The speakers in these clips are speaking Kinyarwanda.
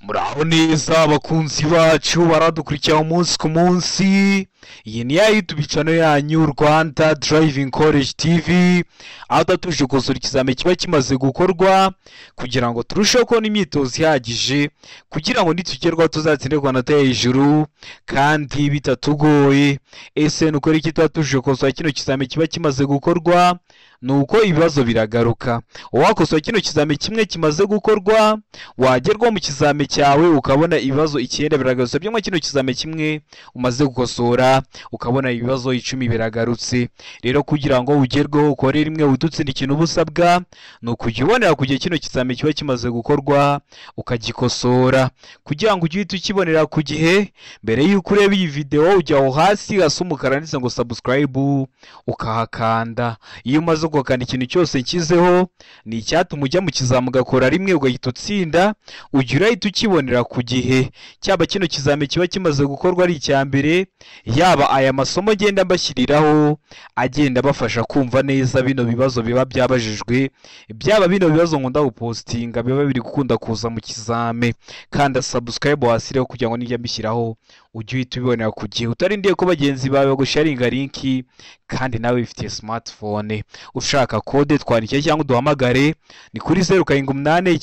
Muraho neza abakunzi bacu baradukurikira umunsi ku munsi. Iyi ni ya YouTube channel yanyu Rwanda Driving College TV, aho tuba tuje gukosora ikizami kiba kimaze gukorwa kugira ngo turusheho kubona imyitozo ihagije, kugira ngo nitugerwaho tuzatsinde ku manota yo hejuru kandi bitatugoye. Ese ni ukuri iki tuba tuje gukosora kino kizami kiba kimaze gukorwa? Ni uko ibibazo biragaruka. Uwakosora kino kizami kimwe kimaze gukorwa, wagerwa mu kizami cyawe ukabona ibibazo 9 biragarutse, byangwa kino kizami kimwe umaze gukosora ukabona ibibazo 10 biragarutse. Rero kugira ngo ugerweho ukore rimwe udutsinda ikintu ubusabwa ni ukujya ubonera ku gihe kino kizami kiba kimaze gukorwa ukagikosora, kugira ngo ujye uhita ukibonera ku gihe. Mbere y'uko ureba iyi video ujya aho hasi hasa umukara handitse ngo subscribe ukahakanda. Iyo umaze gukanda ikintu cyose nshyizeho ni icyatuma ujya mu kizami ugakora rimwe ugahita utsinda, ujya urahita ukibonera ku gihe. Cyaba kino kizami kiba kimaze gukorwa ari icya mbere, yaba aya masomo agenda mbashyiriraho agenda abafasha kumva neza bino bibazo biba byabajijwe, byaba bino bibazo nkunda gupostinga biba biri gukunda kuza mu kizame. Kanda subscribe wasireho kugira ngo nijya mbishyiraho ujye uhita ubibonera ku gihe, utarindiye ko bagenzi bawe bagusharinga linki kandi nawe wifitiye smartphone. Ushaka kode twandike cyangwa uduhamagare ni kuri 0789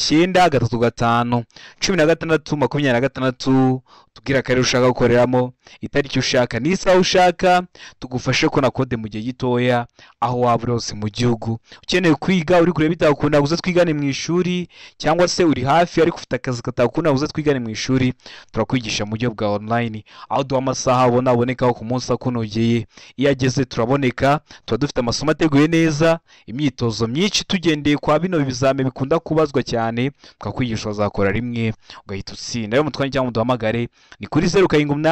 35 16 26, tubwire akarere ushaka gukoreramo, itariki ushaka n'isaha ushaka, tugufashe kubona kode mu gihe gitoya aho waba uri hose mu gihugu. Ukeneye kwiga uri kureba bitakunda uze twigane mu ishuri, cyangwa se uri hafi ariko ufite akazi katakunda uze twigane mu ishuri, turakwigisha mu buryo bwa online, aho duha amasaha ubona abonekaho ku munsi akunogeye. Iyo ageze turaboneka, tuba dufite amasomo ateguye neza, imyitozo myinshi tugendeye kwa bino bizame bikunda kubazwa cyane, tukakwigisha uzakora rimwe ugahita utsinda. Rero mutwanye cyangwa muduhamagare ni kuri 0789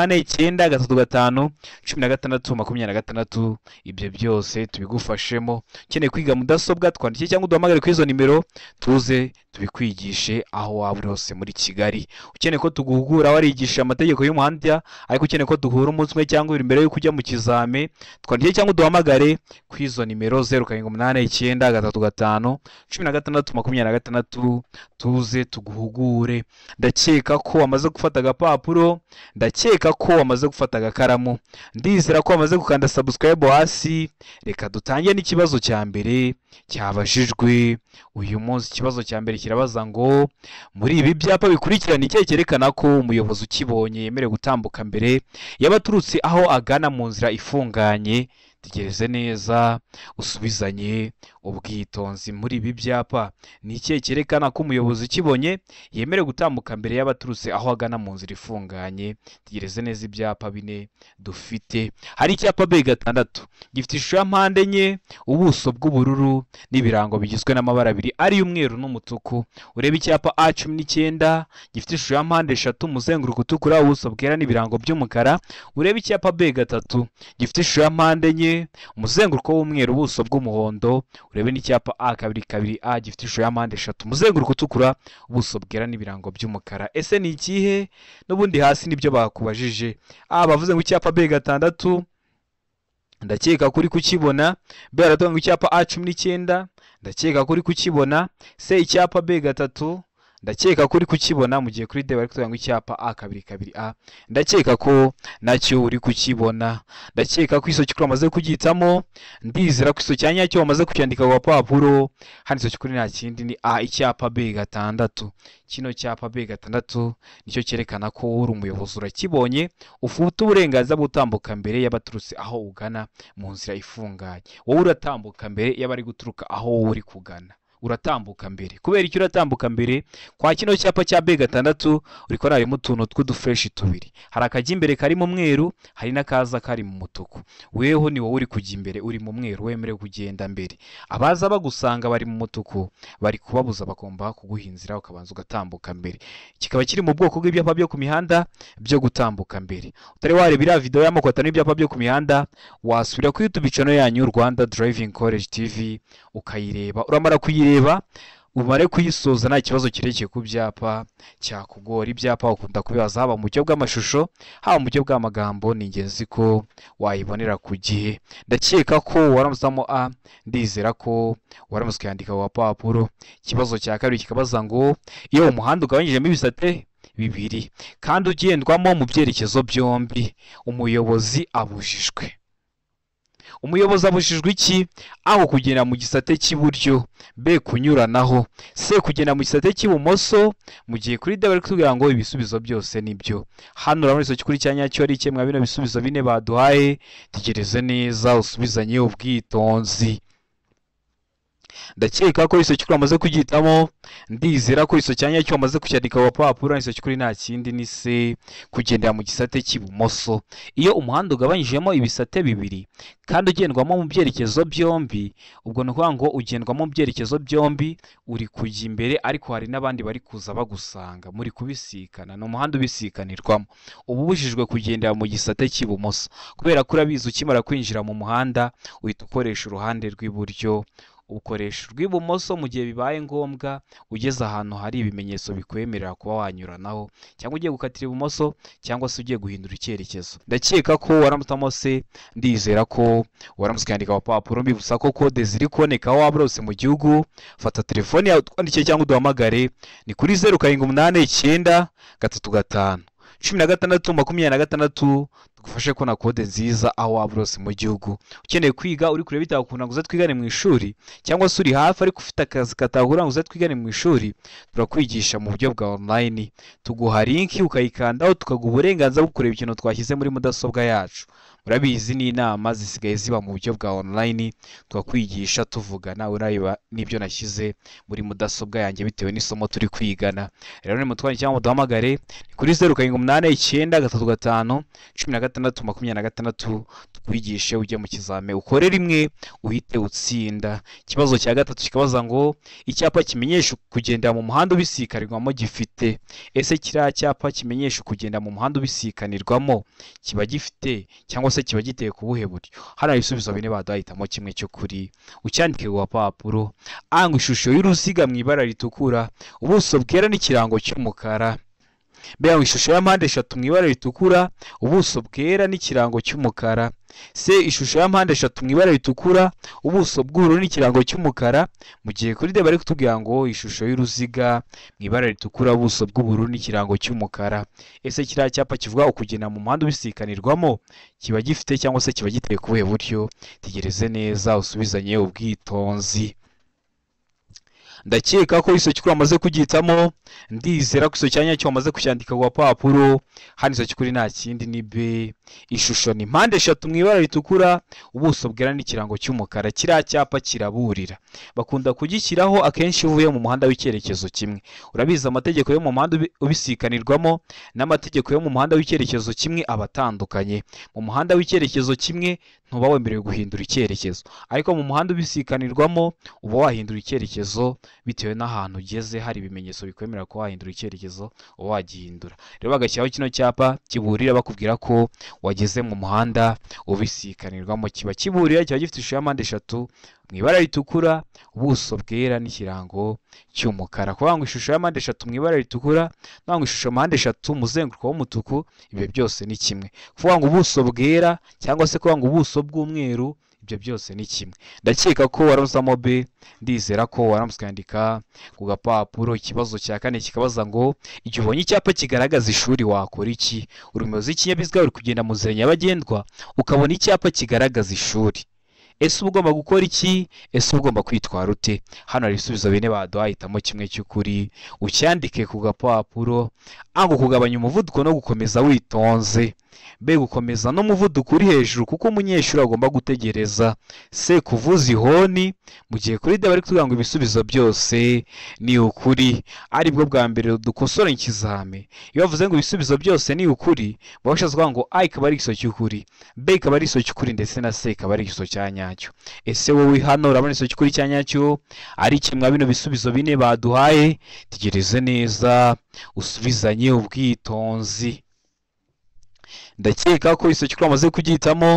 35 16 26, ibyo byose tubigufashemo. Ukeneye kwiga mudasobwa twandike cyangwa uduhamagare kuri izo nimero tuze tubikwigishe aho waba uri hose muri Kigali. Ukeneye ko tuguhugura warigisha amategeko y'umuhanda, ariko ukeneye ko duhura umunsi umwe cyangwa ibiri mbere y'uko ujya mu kizame, twandike cyangwa uduhamagare kuri izo nimero 0789 35 16 26, tuze tuguhugure. Ndakeka ko wamaze gufata agapapuro, ndakeka ko wamaze gufata agakaramu, ndizera ko wamaze gukanda subscribe hasi. Reka dutange n'ikibazo cya mbere cyabajijwe uyu munsi. Ikibazo cya mbere kirabaza ngo muri ibi byapa bikurikirana ikihe cyerekana ko umuyobozi ukibonye yemerewe gutambuka mbere y'abaturutse aho agana mu nzira ifunganye? Tegereze neza usubizanye ubwitonzi. Muri ibi byapa ni ikihe cyerekana ko umuyobozi ukibonye yemerewe gutambuka mbere y'abaturutse aho agana mu nzira ifunganye? Tegereze neza ibyapa bine dufite. Hari icyapa B6 gifite ishusho ya mpande enye, ubuso bw'ubururu n'ibirango bigizwe n'amabara abiri ari umweru n'umutuku. Urebe icyapa A19 gifite ishusho ya mpande eshatu, umuzenguruko utukura, ubuso bwera n'ibirango by'umukara. Urebe icyapa B3 gifite ishusho ya mpande enye, umuzenguruko w'umweru, ubuso bw'umuhondo. Urebe n'icyapa A22A gifite ishusho ya mpande eshatu, umuzenguruko utukura, ubuso bwera n'ibirango by'umukara. Ese ni ikihe? N'ubundi hasi nibyo bakubajije. A bavuze ngo icyapa B6, ndakeka kuri kukibona. B baratubwira ngo icyapa A19, ndakeka kuri kukibona. C icyapa B3, ndakeka ko uri kukibona. Mu gihe kuri D bari kutubwira ngo icyapa A22A, ndakeka ko nacyo uri kukibona. Ndakeka ko iso cy'ukuri wamaze kugihitamo, ndizera ko iso cya nyacyo wamaze kucyandika ku gapapuro. Hano iso cy'ukuri nta kindi ni A icyapa B6. Kino cyapa B6 nicyo cyerekana ko uri umuyobozi urakibonye, ufite uburenganzira bwo gutambuka mbere y'abaturutse aho ugana mu nzira ifunganye. Wowe uratambuka mbere y'abari guturuka aho wowe uri kugana, uratambuka mbere. Kubera icyo uratambuka mbere kwa kino cyapa cya B6, uri kubona harimo utuntu tw'udufureshi tubiri, hari akajya imbere kari mu mweru, hari n'akaza kari mu mutuku. Weho ni wowe uri kujya imbere, uri mu mweru, wemerewe kugenda mbere. Abaza bagusanga bari mu mutuku bari kubabuza, bagomba kuguha inzira ukabanza ugatambuka mbere. Kikaba kiri mu bwoko bw'ibyapa byo ku mihanda byo gutambuka mbere. Utari wareba iriya video y'amoko atanu y'ibyapa byo ku mihanda, wasubira kuri YouTube channel yanyu Rwanda Driving College TV ukayireba. Uramara kuyireba umare kuyisoza nta kibazo kirekire ku byapa cyakugora. Ibyapa ukunda kubibaza haba mu buryo bw'amashusho, haba mu buryo bw'amagambo, ni ingenzi ko wayibonera ku gihe. Ndakeka ko waramusamo A, ndizera ko waramutse ukayandika ku gapapuro. Ikibazo cya kabiri kikabaza ngo iyo umuhanda ugabanyijemo ibisate bibiri kandi ugendwamo mu byerekezo byombi, umuyobozi abujijwe. Umuyobozi abujijwe iki? A, kugenda mu gisate cy'iburyo, B, kunyuranaho, C, kugenda mu gisate cy'ibumoso. Mu gihe kuri D bari kutubwira ngo ibisubizo byose nibyo. Hano urabona igisubizo cy'ukuri cya nyacyo ari iki mwa bino bisubizo bine baduhaye. Tegereze neza usubizanye ubwitonzi. Ndakeka ko igisubizo cy'ukuri wamaze kugihitamo, ndizera ko igisubizo cya nyacyo wamaze kucyandika ku gapapuro. Igisubizo cy'ukuri nta kindi ni C, kugendera mu gisate cy'ibumoso. Iyo umuhanda ugabanyijemo ibisate bibiri kandi ugendwamo mu byerekezo byombi, ubwo ni ukuvuga ngo ugendwamo mu byerekezo byombi, uri kujya imbere ariko hari n'abandi bari kuza bagusanga, muri kubisikana, ni umuhanda ubisikanirwamo. Uba ubujijwe kugendera mu gisate cy'ibumoso kubera ko urabizi ukimara kwinjira mu muhanda uhita ukoresha uruhande rw'iburyo, ukoresha urw'ibumoso mu gihe bibaye ngombwa ugeze ahantu hari ibimenyetso bikwemerera kuba wanyuranaho, cyangwa ugiye gukatira ibumoso, cyangwa se ugiye guhindura icyerekezo. Ndakeka ko waramutamo C, ndizera ko waramutse ukandika amapapuro. Mbibutsa ko kode ziri kuboneka aho waba hose mu gihugu. Fata telefone yawe utwandikiye cyangwa uduhamagare, ni kuri 0 7 8 9 3 5 16 26, tugufashe kubona kode nziza aho waba hose mu gihugu. Ukeneye kwiga uri kure bitakunda ngo uze twigane mu ishuri, cyangwa se uri hafi ariko ufite akazi katahura ngo uze twigane mu ishuri, turakwigisha mu buryo bwa online. Tuguha linki ukayikandaho, tukaguha uburenganzira bwo kureba ikintu twashyize muri mudasobwa yacu. Murabizi n'inama zisigaye ziba mu buryo bwa online, tukakwigisha tuvugana, urareba n'ibyo nashyize muri mudasobwa yanjye bitewe n'isomo turi kwigana. Rero ni mutware cyangwa muduhamagare, ni kuri 0 7 8 9 3 5 16 26, tukwigishe ujye mu kizame ukore rimwe uhite utsinda. Ikibazo cya gatatu kikabaza ngo icyapa kimenyesha kugenda mu muhanda ubisikanirwamo gifite. Ese kiriya cyapa kimenyesha kugenda mu muhanda ubisikanirwamo kiba gifite cyangwa se kiba giteye ku buhe buryo? Hano hari ibisubizo bine baduhitamo kimwe cy'ukuri, ucyandike ku gapapuro. A, ngo ishusho y'uruziga mu ibara ritukura, ubuso bwera n'ikirango cy'umukara. B, ngo ishusho ya mpande eshatu mu ibara ritukura, ubuso bwera n'ikirango cy'umukara. C, ishusho ya mpande eshatu mu ibara ritukura, ubuso bw'ubururu n'ikirango cy'umukara. Mu gihe kuri D bari kutubwira ngo ishusho y'uruziga mu ibara ritukura, ubuso bw'ubururu n'ikirango cy'umukara. Ese kiriya cyapa kivuga ukugenda mu muhanda ubisikanirwamo kiba gifite cyangwa se kiba giteye ku buhe buryo? Tegereze neza usubizanye ubwitonzi. Ndakeka ko igisubizo cy'ukuri wamaze kugihitamo, ndizera ko igisubizo cya nyacyo wamaze kucyandika ku gapapuro. Hano igisubizo cy'ukuri nta kindi ni B, ishusho ni mpande eshatu mu ibara ritukura, ubuso bwera n'ikirango cy'umukara. Kiriya cyapa kiraburira, bakunda kugishyiraho akenshi iyo uvuye mu muhanda w'icyerekezo kimwe. Urabizi amategeko yo mu muhanda ubisikanirwamo n'amategeko yo mu muhanda w'icyerekezo kimwe aba atandukanye. Mu muhanda w'icyerekezo kimwe ntuba wemerewe guhindura icyerekezo, ariko mu muhanda ubisikanirwamo uba wahindura icyerekezo bitewe n'ahantu ugeze hari ibimenyetso bikwemerera ko wahindura icyerekezo, uba wagihindura. Rero bagashyiraho kino cyapa kiburira bakubwira ko wageze mu muhanda ubisikanirwamo. Kiba kiburira, kiba gifite ishusho ya mpande eshatu mu ibara ritukura, ubuso bwera n'ikirango cy'umukara. Kuvuga ngo ishusho ya mpande eshatu mu ibara ritukura, kuvuga ngo ishusho mpande eshatu umuzenguruko w'umutuku, ibyo byose ni kimwe. Kuvuga ngo ubuso bwera cyangwa se kuvuga ngo ubuso bw'umweru, ibyo byose ni kimwe. Ndakeka ko waramutse B, ndizera ko waramutse ukandika ku gapapuro. Ikibazo cya kane kikabaza ngo igihe ubonye icyapa kigaragaza ishuri wakora iki? Uri umuyobozi w'ikinyabiziga uri kugenda mu nzira nyabagendwa ukabona icyapa kigaragaza ishuri, ese uba ugomba gukora iki? Ese uba ugomba kwitwara ute? Hano hari ibisubizo bine baduhaye, hitamo kimwe cy'ukuri ucyandike ku gapapuro. A, ngo kugabanya umuvuduko no gukomeza witonze. B, gukomeza n'umuvuduko uri hejuru kuko umunyeshuri agomba gutegereza. C, kuvuza ihoni. Mu gihe kuri D bari kutubwira ngo ibisubizo byose ni ukuri. Aribwo bwa mbere dukosora ikizame, iyo bavuze ngo ibisubizo byose ni ukuri, baba bashatse kuvuga ngo A ikaba ari igisubizo cy'ukuri, B ikaba ari igisubizo cy'ukuri, ndetse na C ikaba ari igisubizo cya nyacyo. Ese wowe hano urabona igisubizo cy'ukuri cya nyacyo ari kimwe bino bisubizo bine baduhaye? Tegereze neza usubizanye ubwitonzi. Ndakeka ko igisubizo cy'ukuri wamaze kugihitamo,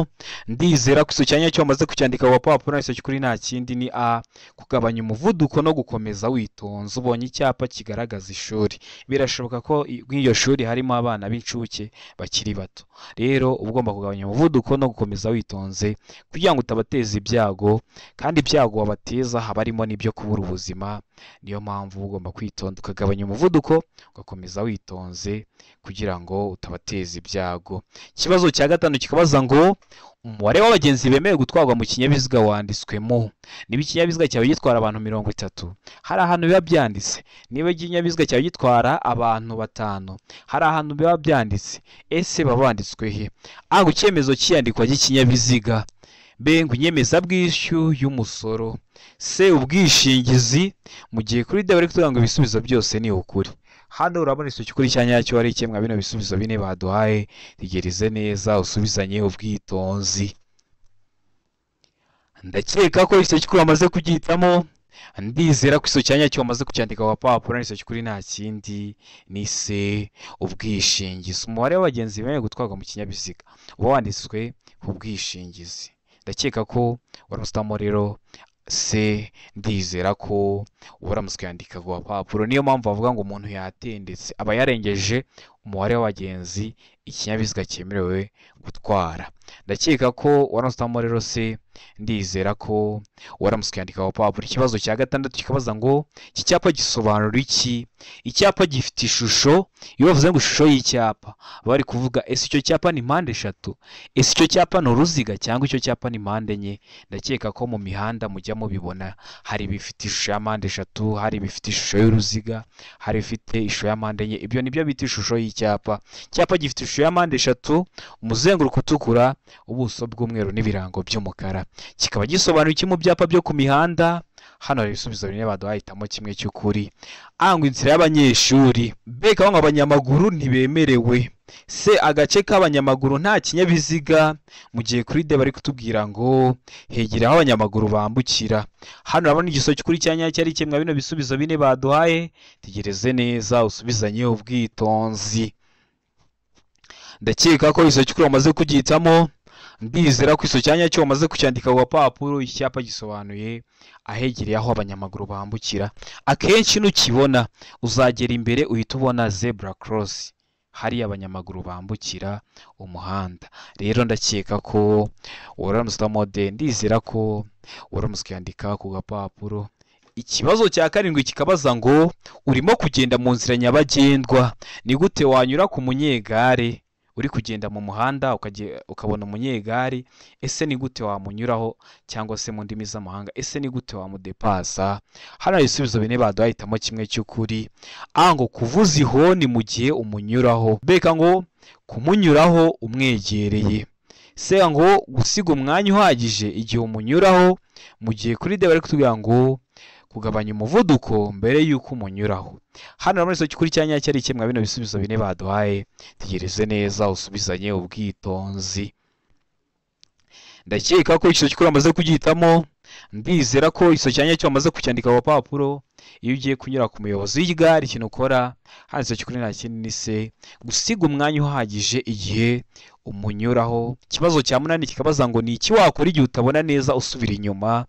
ndizera ko igisubizo cya nyacyo wamaze kucyandika ku gapapuro. Igisubizo cy'ukuri nta kindi ni A, kugabanya umuvuduko no gukomeza witonze ubonye icyapa kigaragaza ishuri. Birashoboka ko muri iryo shuri harimo abana b'incuke bakiri bato, rero uba ugomba kugabanya umuvuduko no gukomeza witonze kugira ngo utabateza ibyago, kandi ibyago wabateza haba harimo n'ibyo kubura ubuzima. Niyo mpamvu ugomba kwitonda ukagabanya umuvuduko, ugakomeza witonze kugira ngo utabateza ibyago. Ikibazo cya gatanu kikabaza ngo umubare w'abagenzi bemerewe gutwarwa mu kinyabiziga wanditswemo. Niba ikinyabiziga cyawe gitwara abantu 30, hari ahantu biba byanditse. Niba ikinyabiziga cyawe gitwara abantu 5, hari ahantu biba byanditse. Ese baba banditswe he? A, ngo icyemezo cy'iyandikwa ry'ikinyabiziga. B, ngo inyemezabwishyu y'umusoro. C, ubwishingizi. Mu gihe kuri D bari kutubwira ngo ibisubizo byose ni ukuri. Hano urabona igisubizo cy'ukuri cya nyacyo ari kimwe bino bisubizo bine baduhaye. Tegereze neza usubizanye ubwitonzi. Ndakeka ko igisubizo cy'ukuri wamaze kugihitamo. Ndizera ko igisubizo cya nyacyo wamaze kucyandika ku gapapuro. Igisubizo cy'ukuri nta kindi ni C, ubwishingizi. Umubare w'abagenzi bemerewe gutwarwa mu kinyabiziga uba wanditswe ku bwishingizi. Ndakeka ko waramutse rero C, ndizera ko uramutse uyandika ku gapapuro. Niyo mpamvu bavuga ngo umuntu yatendetse aba yarengeje umubare w'abagenzi ikinyabiziga cyemerewe gutwara. Ndakeka ko waramutse rero C, ndizera ko waramutse uyandika ku gapapuro. Ikibazo cya gatandatu kikabaza ngo iki cyapa gisobanura iki? Icyapa gifite ishusho. Iyo bavuze ngo ishusho y'icyapa bari kuvuga ese icyo cyapa ni mpande eshatu, ese icyo cyapa ni uruziga, cyangwa icyo cyapa ni mpande enye? Ndakeka ko mu mihanda mujya mubibona, hari ibifite ishusho ya mpande eshatu, hari ibifite ishusho y'uruziga, hari ibifite ishusho ya mpande enye. Ibyo nibyo bita ishusho y'icyapa. Icyapa gifite ishusho ya mpande eshatu, umuzenguruko utukura, ubuso bw'umweru n'ibirango by'umukara. Kikaba gisobanura iki mu byapa byo ku mihanda? Hano hari ibisubizo bine baduhaye, hitamo kimwe cy'ukuri. A, ngo inzira y'abanyeshuri. B, ngo abanyamaguru ntibemerewe. C, agace k'abanyamaguru nta kinyabiziga. Mu gihe kuri D bari kutubwira ngo hegera aho abanyamaguru bambukira. Hano urabona igisubizo cy'ukuri cya nyacyo ari kimwe bino bisubizo bine baduhaye. Tegereze neza usubizanye ubwitonzi. Ndakeka ko igisubizo cy'ukuri wamaze kugihitamo. Ndizera ko igisubizo cya nyacyo wamaze kucyandika ku gapapuro. Icyapa gisobanuye ahegereye aho abanyamaguru bambukira. Akenshi nukibona uzagera imbere uhita ubona zebra cross, hariya abanyamaguru bambukira umuhanda. Rero ndakeka ko uramutse mode, ndizera ko uramutse ukiyandika ku gapapuro. Ikibazo cya karindwi kikabaza ngo urimo kugenda mu nzira nyabagendwa, ni gute wanyura ku munyegare? Uri kugenda mu muhanda ukabona umunyegare, ese ni gute wamunyuraho? Cyangwa se mu ndimi z'amahanga, ese ni gute wamudepasa? Hano hari ibisubizo bine baduhaye, hitamo kimwe cy'ukuri. A, ngo kuvuza ihoni mu gihe umunyuraho. B, ngo kumunyuraho umwegereye. C, ngo gusiga umwanya uhagije igihe umunyuraho. Mu gihe kuri D bari kutubwira ngo kugabanya umuvuduko mbere y'uko umunyuraho. Hano urabona igisubizo cy'ukuri cya nyacyo ari kimwe bino bisubizo bine baduhaye. Tegereze neza usubizanye ubwitonzi. Ndakeka ko igisubizo cy'ukuri wamaze kugihitamo. Ndizera ko igisubizo cya nyacyo wamaze kucyandika ku gapapuro. Iyo ugiye kunyura ku muyobozi w'igare, ikintu ukora hano, igisubizo cy'ukuri nta kindi ni C, gusiga umwanya uhagije igihe umunyuraho. Ikibazo cya munani kikabaza ngo ni iki wakora igihe utabona neza usubira inyuma?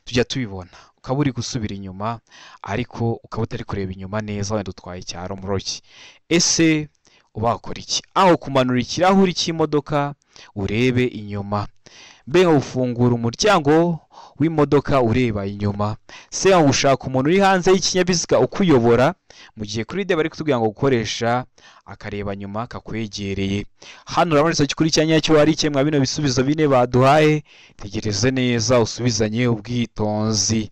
Tujya tubibona, ukaba uri gusubira inyuma ariko ukaba utari kureba inyuma neza, wenda utwaye cya romoruki. Ese uba wakora iki? Aho kumanura ikirahuri cy'imodoka urebe inyuma. B, ufungura umuryango w'imodoka ureba inyuma. C, ushaka umuntu uri hanze y'ikinyabiziga ukuyobora. Mu gihe kuri D bari kutubwira ngo gukoresha akareba nyuma kakwegereye. Hano urabona igisubizo cy'ukuri cya nyacyo ari kimwe bino bisubizo bine baduhaye. Tegereze neza usubizanye ubwitonzi.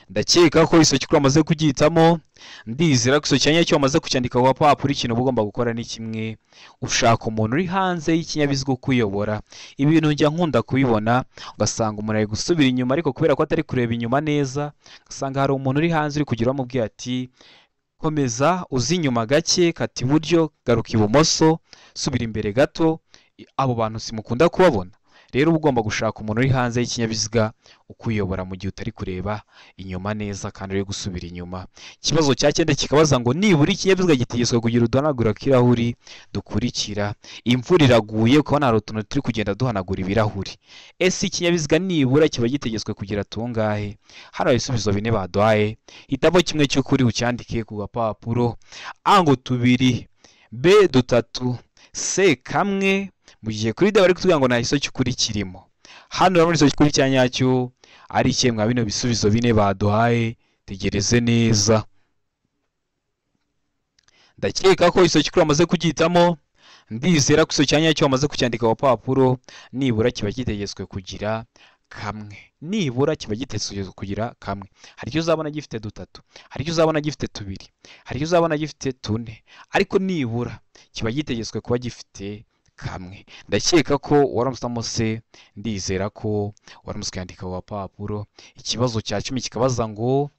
Ndakeka ko igisubizo cy'ukuri wamaze kugihitamo. Ndizera ko igisubizo cya nyacyo wamaze kucyandika ku gapapuro. Ikintu uba ugomba gukora ni kimwe, ushaka umuntu uri hanze y'ikinyabiziga ukuyobora. Ibintu njya nkunda kubibona, ugasanga umuntu ari gusubira inyuma ariko kubera ko atari kureba inyuma neza, ugasanga hari umuntu uri hanze uri kugira amubwira ati komeza uzi inyuma gake, kata iburyo, garuka ibumoso, subira imbere gato. Abo bantu simukunda kubabona. Rero uba ugomba gushaka umuntu uri hanze y'ikinyabiziga ukuyobora mu gihe utari kureba inyuma neza kandi uri gusubira inyuma. Ikibazo cya cyenda kikabaza ngo nibura ikinyabiziga gitegetswe kugira uduhanagura k'irahuri dukurikira. Imvura iraguye ukabona hari utuntu turi kugenda duhanagura ibirahuri. Ese ikinyabiziga nibura kiba gitegetswe kugira tungahe? Hano hari ibisubizo bine baduhaye, hitamo kimwe cy'ukuri ucyandike ku gapapuro. A, ngo tubiri. B, dutatu. C, kamwe. Mu gihe kuri D bari kutubwira ngo nta gisubizo cy'ukuri kirimo. Hano urabona igisubizo cy'ukuri cya nyacyo ari ikihe mwa bino bisubizo bine baduhaye? Tegereze neza. Ndakeka ko igisubizo cy'ukuri wamaze kugihitamo, ndizera ko igisubizo cya nyacyo wamaze kucyandika ku papuro, nibura kiba gitegetswe kugira kamwe, nibura kiba gitegetswe kugira kamwe. Hari icyo uzabona gifite dutatu, hari icyo uzabona gifite tubiri, hari icyo uzabona gifite tune, ariko nibura kiba gitegetswe kuba gifite kamwe. Ndakeka ko waramutse se, ndizera ko waramutse ukandika ku papuro. Ikibazo cya 10 kikabaza ngo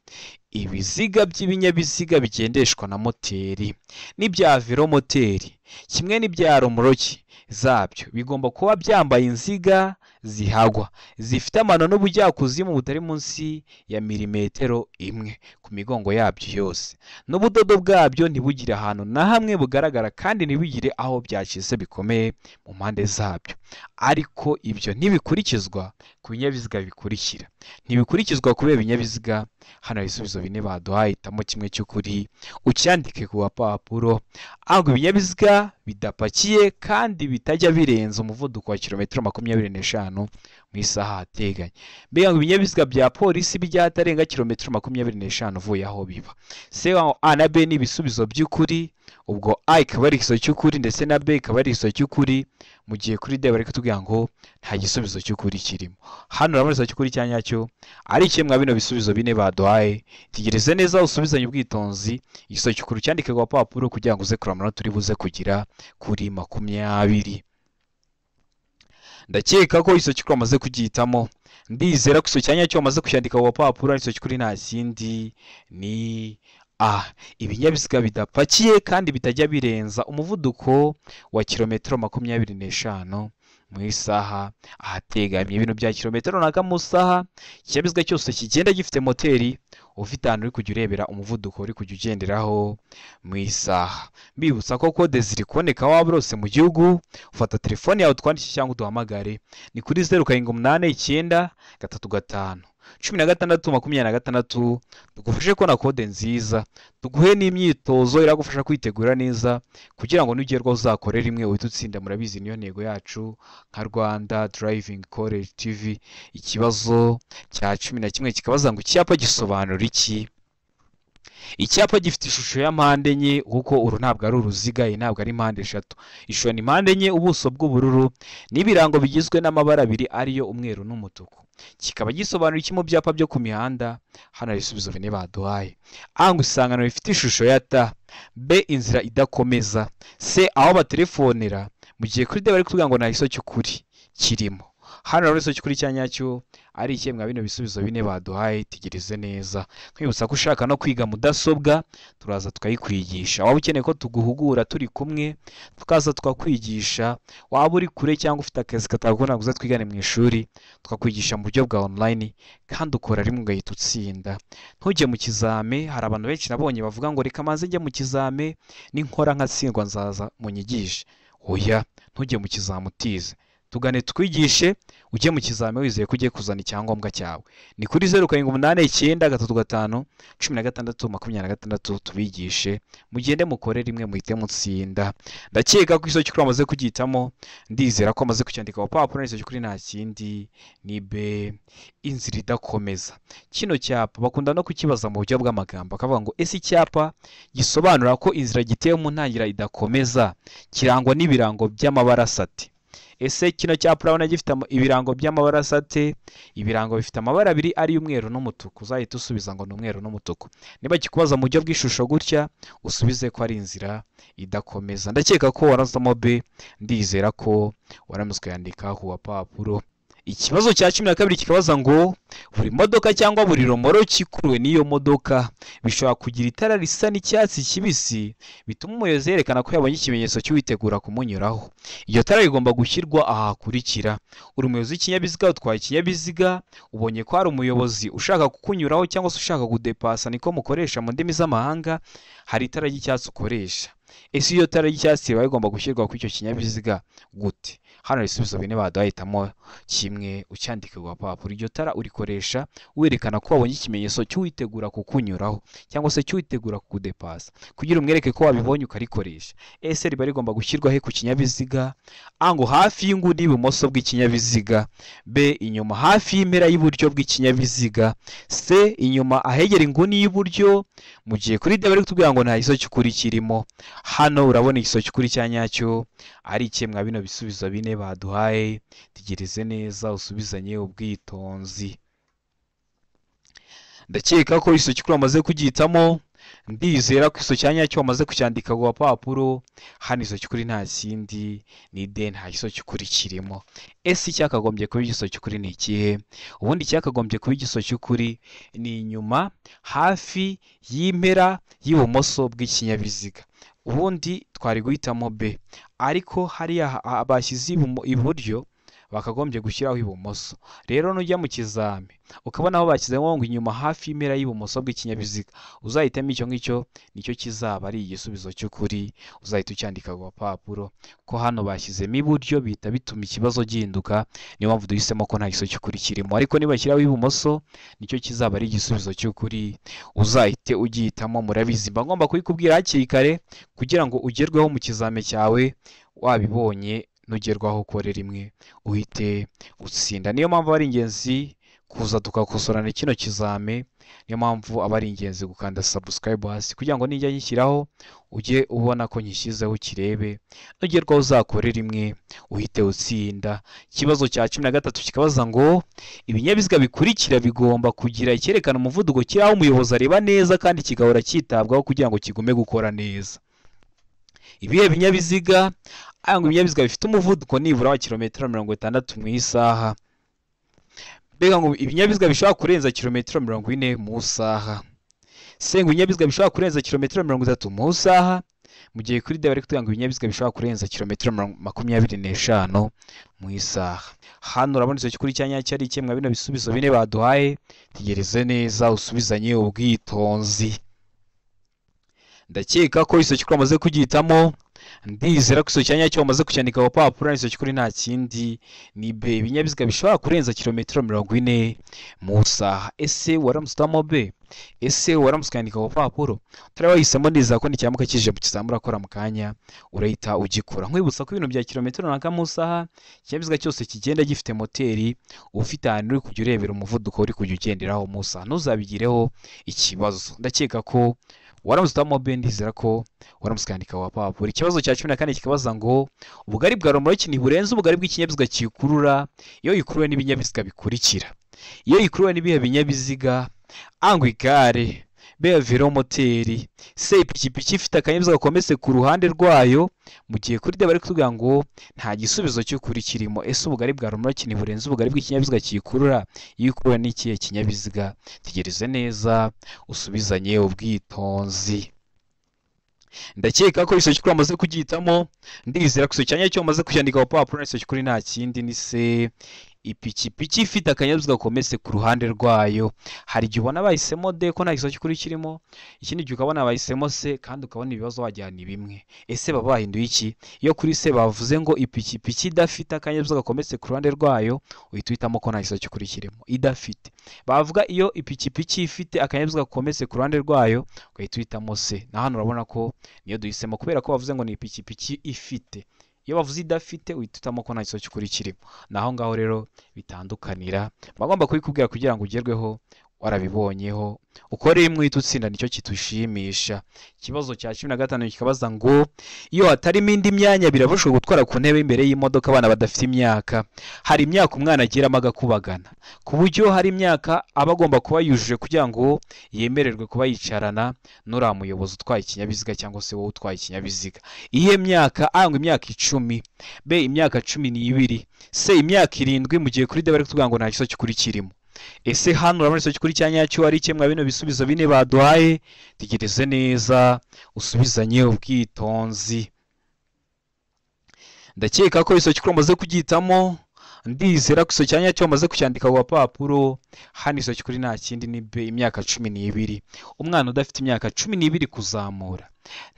ibiziga by'ibinyabiziga bigendeshwa na moteri n'ibya velomoteri kimwe n'ibya romoroki zabyo bigomba kuba byambaye inziga zihagwa zifite amano n'ubujyakuzimu butari munsi ya milimetero 1 ku migongo yabyo yose, n'ubudodo bwabyo ntibugire ahantu na hamwe bugaragara kandi ntibugire aho byacitse bikomeye mu mpande zabyo. Ariko ibyo ntibikurikizwa ku binyabiziga bikurikira, ntibikurikizwa kubera ibinyabiziga. Hano ibisubizo bine baduhaye, hitamo kimwe cy'ukuri ucyandike ku gapapuro. Ahubwo ibinyabiziga bidapakiye kandi bitajya birenza umuvuduko wa kilometero 25 mu isaha ateganye. Mbega ngo ibinyabiziga bya polisi bijya hatarenga kilometero 25 uvuye aho biba. Se A na B ni ibisubizo by'ukuri, ubwo A ikaba ari igisubizo cy'ukuri ndetse na B ikaba ari igisubizo cy'ukuri, mu gihe kuri D bari kutubwira ngo nta gisubizo cy'ukuri kirimo. Hano urabona igisubizo cy'ukuri cya nyacyo ari kimwe mwa bino bisubizo bine baduhaye. Tegereze neza usubizanye ubwitonzi igisubizo cy'ukuri cyandike ku gapapuro kugira ngo uze kureba amanota turi buze kugira kuri 20. Ndakeka ko igisubizo cy'ukuri wamaze kugihitamo, ndizera ko igisubizo cya nyacyo wamaze kucyandika ku gapapuro, igisubizo cy'ukuri nta kindi ni A. Ibinyabiziga bidapakiye kandi bitajya birenza umuvuduko wa kilometero 25 mu isaha ahategamiye. Ibintu bya kilometero runaka mu isaha, ikinyabiziga cyose kigenda gifite moteri ufite ahantu uri kujya urebera umuvuduko uri kujya ugenderaho mu isaha. Mbibutsa ko kode ziri kuboneka waba hose mu gihugu, ufata telefone yawe twandike cyangwa uduhamagare, ni kuri 0 7 8 9 3 5 16 26, tugufashe kubona kode nziza, tuguhe n'imyitozo iragufasha kwitegura neza kugira ngo nugerwaho uzakore rimwe uhite utsinda. Murabizi niyo ntego yacu nka Rwanda Driving College TV. Ikibazo cya 11 kikabaza ngo icyapa gisobanura iki? Icyapa gifite ishusho ya mpande enye, kuko uru ntabwo ari uruziga, iyi ntabwo ari mpande eshatu. Ishusho ni mpande enye, ubuso bw'ubururu n'ibirango bigizwe n'amabara abiri ariyo umweru n'umutuku. Kikaba gisobanura iki mu byapa byo ku mihanda? Hano hari ibisubizo bine baduhaye. A ngo isangano rifite ishusho ya T, B inzira idakomeza, C aho batelefonera, mu gihe kuri D bari kuvuga ngo nta gisubizo cy'ukuri kirimo. Hano rero igisubizo cy'ukuri cya nyacyo ari ikihe mwa bino bisubizo bine baduhaye? Tegereze neza. Nkwibutsa ko ushaka no kwiga mudasobwa turaza tukayikwigisha. Waba ukeneye ko tuguhugura turi kumwe tukaza tukakwigisha, waba uri kure cyangwa ufite akazi katagukunda ngo uze twigane mu ishuri, tukakwigisha mu buryo bwa online kandi ukora rimwe ugahita utsinda. Ntujye mu kizame, hari abantu benshi nabonye bavuga ngo reka manze njye mu kizame ninkora nkatsindwa nzaza munyigishe. Oya, ntujye mu kizame utize. Tugane twigishe, ujye mu kizame wizeye ko ugiye kuzana icyangombwa cyawe. Ni kuri 0 7 8 9 3 5 16 26 tubigishe, mugende mukore rimwe muhite mutsinda. Ndakeka ko igisubizo cy'ukuri wamaze kugihitamo, ndizera ko wamaze kucyandika ku papuro, igisubizo cy'ukuri nta kindi ni B inzira idakomeza. Kino cyapa bakunda no kukibaza mu buryo bw'amagambo, bakavuga ngo ese icyapa gisobanura ko inzira gitewe mu ntangira idakomeza kirangwa n'ibirango by'amabara asate? Ese kino cyapa urabona gifite ibirango by'amabara asate? Ibirango bifite amabara abiri ari umweru n'umutuku, uzahita usubiza ngo ni umweru n'umutuku. Niba kikubaza mu buryo bw'ishusho gutya, usubize ko ari inzira idakomeza. Ndakeka ko warazamo B, ndizera ko waramutse ukayandika ku gapapuro. Ikibazo cya 12 kikabaza ngo buri modoka cyangwa buri romoroki ikuruwe n'iyo modoka bishobora kugira itara risa n'icyatsi kibisi bituma umuyobozi yerekana ko yabonye ikimenyetso cy'uwitegura kumunyuraho. Iryo tara rigomba gushyirwa aha hakurikira: uri umuyobozi w'ikinyabiziga, utwaye ikinyabiziga, ubonye ko hari umuyobozi ushaka kukunyuraho cyangwa se ushaka kudepasa, niko mukoresha mu ndimi z'amahanga, hari itara ry'icyatsi ukoresha. Ese iyo tara ry'icyatsi riba rigomba gushyirwa kuri icyo kinyabiziga gute? Hano ibisubizo bine baduhitamo kimwe ucyandika ku gapapuro. Iryo tara urikoresha werekana ko wabonye ikimenyetso cy'uwitegura kukunyuraho cyangwa se cy'uwitegura kukudepasa, kugira umwereke ko wabibonye ukarikoresha. Ese riba rigomba gushyirwa he ku kinyabiziga? A ngo hafi y'inguni y'ibumoso bw'ikinyabiziga, B inyuma hafi y'impera y'iburyo bw'ikinyabiziga, C inyuma ahegera inguni y'iburyo, mu gihe kuri D bari kutubwira ngo nta giso cy'ukuri kirimo. Hano urabona igiso cy'ukuri cya nyacyo ari ikihe mwa bino bisubizo bine baduhaye? Tegereze neza usubizanye ubwitonzi. Ndakeka ko igiso cy'ukuri wamaze kugihitamo, ndizera ko igiso cya nyacyo wamaze kucyandika ku gapapuro. Hano igiso cy'ukuri nta kindi ni D, nta giso cy'ukuri kirimo. Ese icyakagombye kuba igiso cy'ukuri ni ikihe? Ubundi icyakagombye kuba igiso cy'ukuri ni inyuma hafi y'impera y'ibumoso bw'ikinyabiziga. Ubundi twari guhitamo B, ariko hariya bashyize iburyo bakagombye gushyiraho ibumoso. Rero nujya mu kizami ukabona aho bashyizemo ngo inyuma hafi y'impera y'ibumoso bw'ikinyabiziga, uzahitamo icyo ngicyo, nicyo kizaba ari igisubizo cy'ukuri, uzahita ucyandika ku gapapuro. Ko hano bashyizemo iburyo bihita bituma ikibazo gihinduka, niyo mpamvu duhisemo ko nta gisubizo cy'ukuri kirimo. Ariko nibashyiraho ibumoso nicyo kizaba ari igisubizo cy'ukuri, uzahite ugihitamo. Murabizi mba ngomba kubikubwira hakiri kare kugira ngo ugerweho mu kizami cyawe wabibonye, nugerwaho ukore rimwe uhite utsinda. Niyo mpamvu ari ingenzi kuza tugakosorana kino kizame, niyo mpamvu aba ari ingenzi gukanda subscribe hasi kugira ngo nijya nyishyiraho ujye ubona ko nyishyizeho ukirebe, nugerwaho uzakore rimwe uhite utsinda. Ikibazo cya 13 kikabaza ngo ibinyabiziga bikurikira bigomba kugira icyerekana umuvuduko kiri aho umuyobozi areba neza kandi kigahora cyitabwaho kugira ngo kigume gukora neza. Ibihe binyabiziga? Ngo ibinyabiziga bifite umuvuduko nibura wa kilometero 60 mu isaha. Mbega ngo ibinyabiziga bishobora kurenza kilometero 40 mu isaha. Se ngo ibinyabiziga bishobora kurenza kilometero 30 mu isaha, mu gihe kuri D bari kutubwira ngo ibinyabiziga bishobora kurenza kilometero 25 mu isaha. Hano urabona icyo cy'ukuri cya nyacyo ari ikihe mwa bino bisubizo bine baduhaye? Tegereze neza usubizanye ubwitonzi. Ndakeka ko igiso cy'ukuri wamaze kugihitamo, ndizera ko igiso cya nyacyo wamaze kucyandika ku gapapuro. Igiso cy'ukuri nta kindi ni B, ibinyabiziga bishobora kurenza kilometero 40 mu isaha. Ese waramutse utamo B? Ese waramutse ukandika ku gapapuro? Utari wahisemo, ndizera ko nikiramuka kije mu kizami urakora mu kanya urahita ugikora. Nkwibutsa ko ibintu bya kilometero runaka mu isaha, ikinyabiziga cyose kigenda gifite moteri, ufite ahantu uri kujya urebera umuvuduko uri kujya ugenderaho mu isaha, ntuzabigireho ikibazo. Ndakeka ko waramutse utamo B, ndizera ko waramutse ukandika ku gapapuro. Ikibazo cya 14 kikabaza ngo ubugari bwa romoroki ntiburenze ubugari bw'ikinyabiziga kikurura iyo ikuruwe n'ibinyabiziga bikurikira. Iyo ikuruwe n'ibihe binyabiziga? A ngo igare, B velomoteri, C ipikipiki ifite akanyabiziga gakometse ku ruhande rwayo, mu gihe kuri D bari kutubwira ngo nta gisubizo cy'ukuri kirimo. Ese ubugari bwa romoroki ntiburenze ubugari bw'ikinyabiziga kikurura iyo ikuruwe n'ikihe kinyabiziga? Tegereze neza usubizanye ubwitonzi. Ndakeka ko igiso cy'ukuri wamaze kugihitamo, ndizera ko igiso cya nyacyo wamaze kucyandika ku gapapuro. Igiso cy'ukuri nta kindi ni C ipikipiki ifite akanyabiziga gakometse ku ruhande rwayo. Hari igihe ubona bahisemo D ko nta giso cy'ukuri kirimo, ikindi gihe ukabona bahisemo C kandi ukabona ibibazo wagira ni bimwe. Ese baba bahinduye iki? Iyo kuri C bavuze ngo ipikipiki idafite akanyabiziga gakometse ku ruhande rwayo, uhita uhitamo ko nta giso cy'ukuri kirimo, idafite. Bavuga iyo ipikipiki ifite akanyabiziga gakometse ku ruhande rwayo, ugahita uhitamo C. Na hano urabona ko niyo duhisemo kubera ko bavuze ngo ni ipikipiki ifite. Iyo bavuze idafite uhita uhitamo ko nta giso cy'ukuri kirimo. Naho ngaho rero bitandukanira, bagomba kubikubwira kugira ngo ugerweho warabibonyeho, ukore imwe uhita utsinda, nicyo kitushimisha. Ikibazo cya 15 kikabaza ngo iyo hatarimo indi myanya birabujijwe gutwara ku ntebe imbere y'imodoka abana badafite imyaka. Hari imyaka umwana ageramo agakubagana, ku buryo hari imyaka aba agomba kuba yujuje kugira ngo yemererwe kuba yicarana n'uriya muyobozi utwaye ikinyabiziga cyangwa se wowe utwaye ikinyabiziga. Iyihe myaka? A ngo imyaka 10, B imyaka 12, C imyaka 7, mu gihe kuri D bari kutubwira ngo nta giso cy'ukuri kirimo. Ese hano urabona igiso cy'ukuri cya nyacyo ari ikihe mwa bino bisubizo bine baduhaye? Tegereze neza usubizanye ubwitonzi. Ndakeka ko igiso cy'ukuri wamaze kugihitamo, ndizera ko igiso cya nyacyo wamaze kucyandika ku gapapuro. Hano igiso cy'ukuri nta kindi ni B imyaka 12. Umwana udafite imyaka 12 kuzamura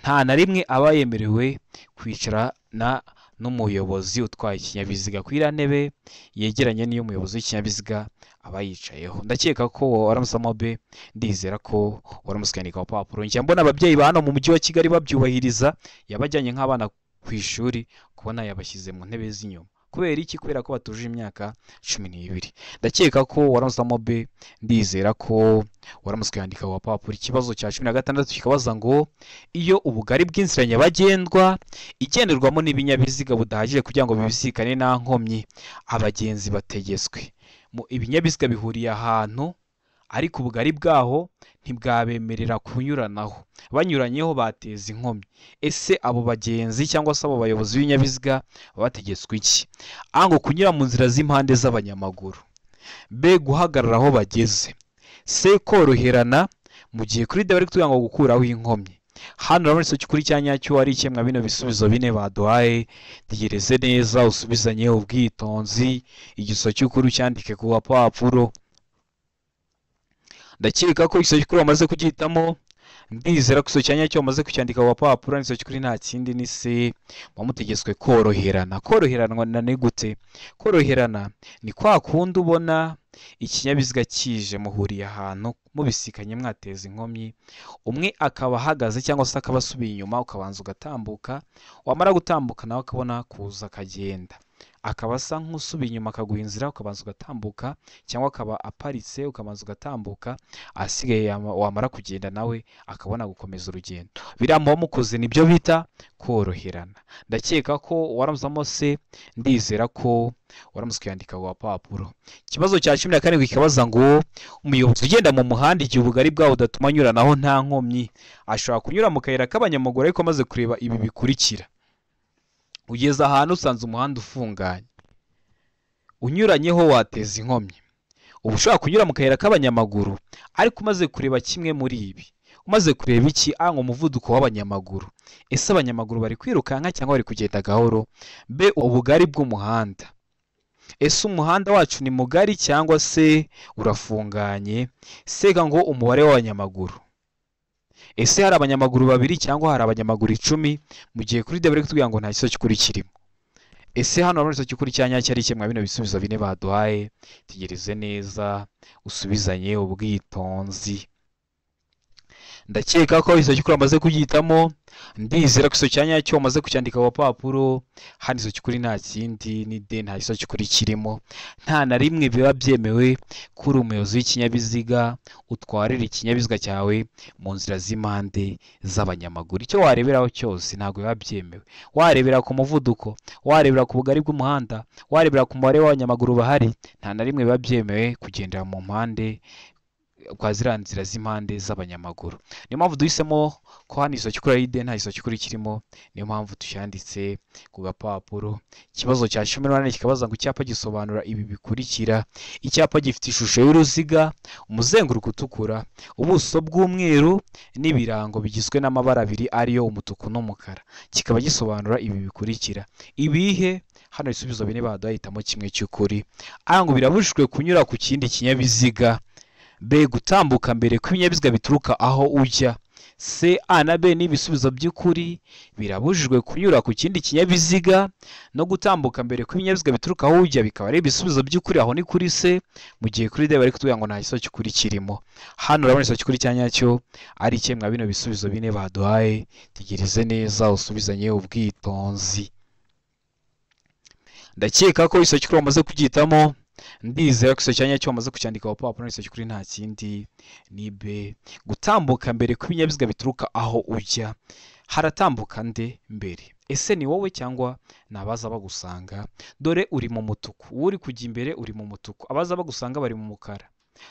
nta na rimwe aba yemerewe kwicarana n'umuyobozi utwaye ikinyabiziga. Ku iriya ntebe yegeranye n'iyo umuyobozi w'ikinyabiziga aba yicayeho. Ndakeka ko waramusamo B, ndizera ko waramutse ukandika ku papuro. Njya mbona ababyeyi ba hano mu mujyi wa Kigali babyubahiriza, yabajyanye nk'abana ku ishuri kubona yabashyize mu ntebe z'inyuma. Kubera iki? Kubera ko batuje imyaka 12. Ndakeka ko waramusamo B, ndizera ko waramutse ukandika ku papuro. Ikibazo cya 16 kikabaza ngo iyo ubugari bw'inzira nyabagendwa igenderwamo n'ibinyabiziga budahagije kugira ngo bibisikane nta nkomyi, abagenzi bategetswe. Mu ibinyabiziga bihuriye ahantu ariko ubugari bwaho ntibwabemerera kunyuranaho, banyuranyeho bateza inkomyi. Ese abo bagenzi cyangwa se abo bayobozi b'ibinyabiziga bategetswe iki? A ngo kunyura mu nzira z'impande z'abanyamaguru, B guhagarara aho bageze, C koroherana, mu gihe kuri D bari kutubwira ngo gukuraho inkomyi. Hano urabona igice cy'ukuri cya nyacyo ari ikemwa bino bisubizo bine baduhaye. Tegereze neza usubizanye ubwitonzi, igisubizo cy'ukuri ucyandike ku gapapuro. Ndakeka ko igisubizo cy'ukuri wamaze kugihitamo, ndizera ko igisubizo cya nyacyo wamaze kucyandika ku gapapuro. Igisubizo cy'ukuri nta kindi ni C, wamutegetswe koroherana. Koroherana ni gute? Koroherana ni kwa kundi ubona ikinyabiziga kije muhuriye ahantu mubisikanye mwateza inkomyi, umwe akaba ahagaze cyangwa se akaba asubiye inyuma, ukabanza ugatambuka, wamara gutambuka nawe akabona kuza akagenda, akaba asa nk'usubiye inyuma akaguha inzira, ukabanza ugatambuka, cyangwa akaba aparitse ukabanza ugatambuka, asigaye wamara kugenda nawe akabona gukomeza urugendo. Biriya muba mukoze nibyo bita koroherana. Ndakeka ko waramuzamo C, ndizera ko waramutse ukiyandika ku gapapuro. Ikibazo cya 17 kikabaza ngo umuyobozi ugenda mu muhanda igihe ubugari bwawo budatuma anyuranaho nta nkomyi, ashobora kunyura mu kayira k'abanyamaguru ariko amaze kureba ibi bikurikira. Ugeze ahantu usanze umuhanda ufunganye, unyuranyeho wateza inkomyi. Uba ushobora kunyura mu kayira k'abanyamaguru ariko umaze kureba kimwe muri ibi. Umaze kureba iki? A ngo umuvuduko w'abanyamaguru. Ese abanyamaguru bari kwirukanka cyangwa bari kugenda gahoro? B ubugari bw'umuhanda. Ese umuhanda wacu ni mugari cyangwa se urafunganye? C ngo umubare w'abanyamaguru. Ese hari abanyamaguru babiri cyangwa hari abanyamaguru 10? Mu gihe kuri D bari kutubwira ngo nta gisubizo cy'ukuri kirimo. Ese hano urabona igisubizo cy'ukuri cya nyacyo ari ikemwa bino bisubizo bine baduhaye? Tegereze neza usubizanye ubwitonzi. Ndakeka ko igisubizo cy'ukuri wamaze kugihitamo, ndizera ko igisubizo cya nyacyo wamaze kucyandika ku gapapuro. Hano igisubizo cy'ukuri nta kindi ni D, nta gisubizo cy'ukuri kirimo. Nta na rimwe biba byemewe kuri umuyobozi w'ikinyabiziga utwarira ikinyabiziga cyawe mu nzira z'impande z'abanyamaguru. Icyo wareberaho cyose ntabwo biba byemewe. Warebera ku muvuduko, warebera ku bugari bw'umuhanda, warebera ku mubare w'abanyamaguru bahari, nta na rimwe biba byemewe kugendera mu mpande kwa ziriya nzira z'impande z'abanyamaguru. Niyo mpamvu duhisemo ko hano igisubizo cy'ukuri ari D, nta gisubizo cy'ukuri kirimo, niyo mpamvu tucyanditse ku gapapuro. Ikibazo cya 18 kikabaza ngo icyapa gisobanura ibi bikurikira. Icyapa gifite ishusho y'uruziga, umuzenguruko utukura, ubuso bw'umweru n'ibirango bigizwe n'amabara abiri ariyo umutuku n'umukara, kikaba gisobanura ibi bikurikira. Ibihe? Hano ibisubizo bine baduhaye, hitamo kimwe cy'ukuri. A ngo birabujijwe kunyura ku kindi kinyabiziga, B gutambuka mbere kw'ibinyabiziga bituruka aho ujya, C A na B ni ibisubizo by'ukuri. Birabujijwe kunyura ku kindi kinyabiziga no gutambuka mbere kw'ibinyabiziga bituruka aho ujya bikaba ari ibisubizo by'ukuri, aho ni kuri C. Mu gihe kuri D bari kutubwira ngo nta gisubizo cy'ukuri kirimo. Hano urabona igisubizo cy'ukuri cya nyacyo ari ikemwa bino bisubizo bine baduhaye. Tegereze neza usubizanye ubwitonzi. Ndakeka ko igisubizo cy'ukuri wamaze kugihitamo, ndizera ko igisubizo cya nyacyo wamaze kucyandika ku gapapuro. Igisubizo cy'ukuri nta kindi ni B, gutambuka mbere kw'ibinyabiziga bituruka aho ujya. Haratambuka nde mbere? Ese ni wowe cyangwa ni abaza bagusanga? Dore uri mu mutuku, wowe uri kujya imbere uri mu mutuku, abaza bagusanga bari mu mukara.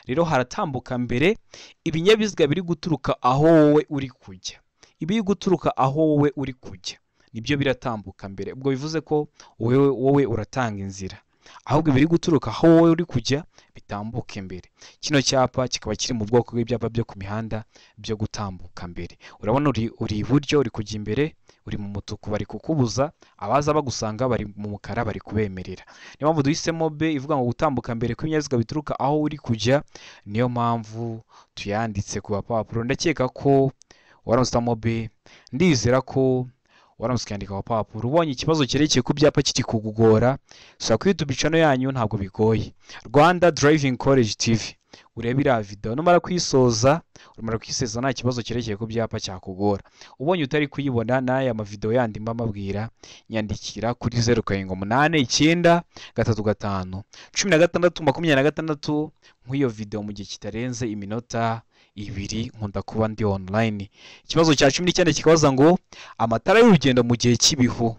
Rero haratambuka mbere ibinyabiziga biri guturuka aho wowe uri kujya. Ibiri guturuka aho wowe uri kujya nibyo biratambuka mbere. Ubwo bivuze ko wowe uratanga inzira, ahubwo ibiri guturuka aho wowe uri kujya bitambuka imbere. Kino cyapa kikaba kiri mu bwoko bw'ibyapa byo ku mihanda byo gutambuka mbere. Urabona uri iburyo, uri kujya imbere, uri mu mutuku bari kukubuza, abaza bagusanga bari mu mukara bari kubemerera. Niyo mpamvu duhisemo B ivuga ngo gutambuka mbere kw'ibinyabiziga bituruka aho uri kujya, niyo mpamvu tuyanditse ku gapapuro. Ndakeka ko waramutse uhitamo B, ndizera ko Waramutse ukandika ku papuro. Ubonye ikibazo cyerekeye ku byapa kiri kukugora, sura kuri YouTube channel yanyu, ntabwo bigoye, Rwanda Driving College TV, urebe iriya video. Numara kuyisoza, umara kuyiseza, nta kibazo cyerekeye ku byapa cyakugora. Ubonye utari kuyibona n'aya mavideo yandi mba mbabwira, nyandikira kuri 0789351626 nk'iyo video mu gihe kitarenze iminota 2, nkunda kuba ndi online. Ikibazo cya 19 kikabaza ngo amatara y'urugendo mu gihe cy'ibihu.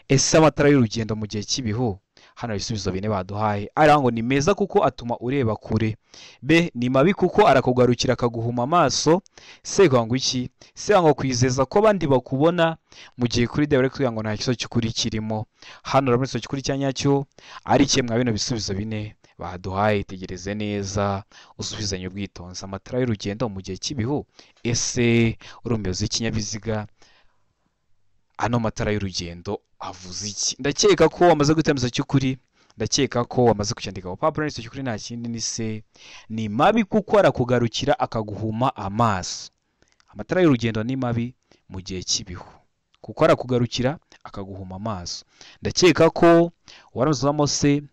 Ese amatara y'urugendo mu gihe cy'ibihu? Hano ibisubizo bine baduhaye ari ngo ni meza kuko atuma ureba kure, B ni mabi kuko arakugarukira akaguhuma amaso, C ngo iki, C ngo kwizeza ko abandi bakubona, mu gihe kuri D bari kugira ngo nta kibazo cy'ukuri kirimo. Hano urabona ikibazo cy'ukuri cya nyacyo ari kimwe mwa bino bisubizo bine baduhaye. Tegereze neza, usubizanye ubwitonzi. Amatara y'urugendo mu gihe cy'ibihu, ese uri umuyobozi w'ikinyabiziga, ano matara y'urugendo avuze iki? Ndakeka ko wamaze guhitamo cy'ukuri, ndakeka ko wamaze kucyandika ku papuro. N'icyo cy'ukuri nta kindi ni se, ni mabi kuko arakugarukira akaguhuma amaso. Amatara y'urugendo ni mabi mu gihe cy'ibihu kuko arakugarukira akaguhuma amaso. Ndakeka ko waramuzamo se,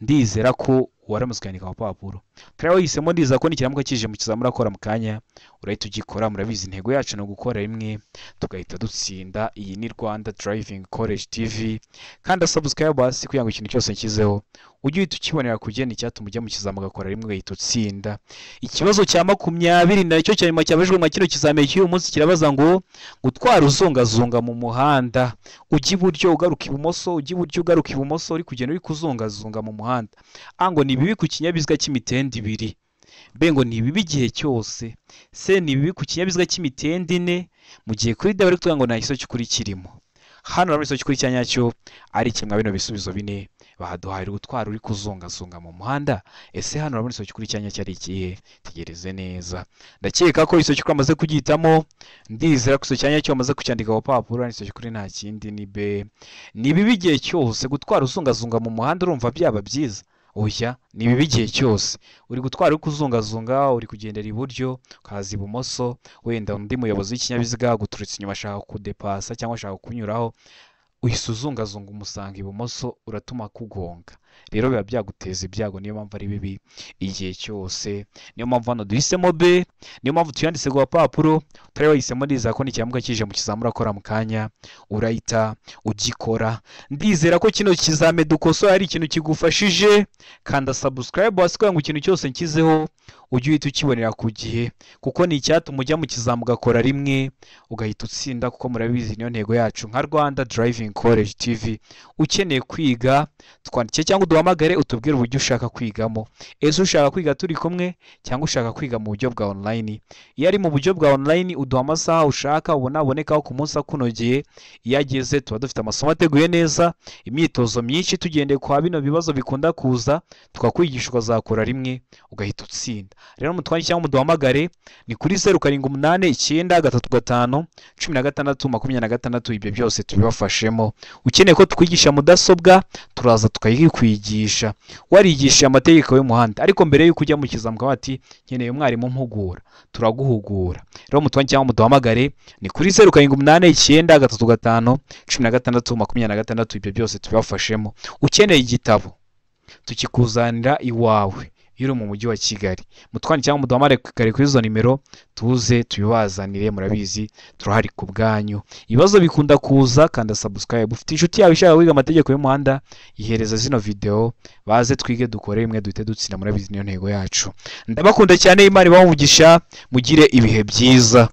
ndizera ko waramutse ukandika ku papuro. Turiya wahisemo, ndizera ko nikiramuka kije mu kizamura akora mu kanya urahita ugikora. Murabizi intego yacu ni ugukora rimwe tugahita dutsinda. Iyi ni Rwanda Driving College TV. Kandi subscribe hasi kugira ngo ikintu cyose nshyizeho ujye uhita ukibonera ku gihe, icyatuma ujya mu kizami ugakora rimwe ugahita utsinda. Ikibazo cya 20 nacyo cya nyuma cyabajijwe mu kino kizami cy'uyu munsi kirabaza ngo gutwara uzungazunga mu muhanda, ujya iburyo ugaruka ibumoso, ujya iburyo ugaruka ibumoso, uri kugenda uri kuzungazunga mu muhanda. A ngo ni bibi ku kinyabiziga cy'imitende ibiri, B ngo ni bibi igihe cyose, C ni bibi ku kinyabiziga cy'imitende ine, mu gihe kuri D bari kuvuga ngo nta gisozi cy'ukuri kirimo. Hano urabona ikibazo cy'ukuri cya nyacyo ari kimwe bino bisubizo bine baduhaye, gutwara uri kuzungazunga mu muhanda. Ese hano urabona ikibazo cy'ukuri cya nyacyo ari ikihe? Tegereze neza. Ndakeka ko ikibazo cy'ukuri amaze kugihitamo, ndizera ko ikibazo cya nyacyo amaze kucyandika ku papuro. Ikibazo cy'ukuri nta kindi ni B, ni bibi igihe cyose. Gutwara uzungazunga mu muhanda urumva byaba byiza? Oya, ni bibi igihe cyose. Uri gutwara uri kuzungazunga, uri kugendera iburyo ukaza ibumoso, wenda undi muyobozi w'ikinyabiziga aguturutse inyuma ashaka kudepasa cyangwa ashaka kunyuraho, uhise uzungazunga umusanga ibumoso, uratuma kugonga. Rero biba byaguteza ibyago, niyo mpamvu ari bibi igihe cyose. Niyo mpamvu hano duhisemo B, niyo mpamvu tuyanditse ku gapapuro. Utari wahisemo, ndizera ko nikiramuka kije mu kizamura akora mu kanya urahita ugikora. Ndizera ko kino kizame dukosora ari ikintu kigufashije. Kanda subscribe hasi kugira ngo ikintu cyose nshyizeho ujye uhita ukibonera ku gihe, kuko ni icyatuma ujya mu kizami ugakora rimwe ugahita utsinda, kuko murabizi niyo ntego yacu nka Rwanda Driving College TV. Ukeneye kwiga twandike cyangwa uduhamagare utubwire uburyo ushaka kwigamo. Ese ushaka kwiga turi kumwe cyangwa ushaka kwiga mu buryo bwa online? Iyo ari mu buryo bwa online uduha amasaha ushaka ubona abonekaho ku munsi akunogeye. Iyo ageze tuba dufite amasomo ateguye neza, imyitozo myinshi tugendeye kwa bino bibazo bikunda kuza, tukakwigisha ukazakora rimwe ugahita utsinda. Rero mutwandike cyangwa muduhamagare ni kuri 078935 1626. Ibyo byose tubibafashemo. Ukeneye ko tukwigisha mudasobwa turaza tukayikwigisha, warigisha amategeko y'umuhanda, ariko mbere y'uko ujya mu kizami ukaba ati nkeneye umwarimu mpugura, turaguhugura. Rero mutwandike cyangwa muduhamagare ni kuri 078935 1626. Ibyo byose tubibafashemo. Ukeneye igitabo tukikuzanira iwawe iyo uri mu mujyi wa Kigali, mutwandike cyangwa muduhamagare kuri izo nimero tuze tubibazanire. Murabizi turahari ku bwanyu. Ibibazo bikunda kuza, kanda subscribe. Ufite inshuti yawe ishaka kwiga amategeko y'umuhanda, ihereza zino video baze twige dukore rimwe duhite dutsinda. Murabizi niyo ntego yacu. Ndabakunda cyane, Imana ibahe umugisha, mugire ibihe byiza.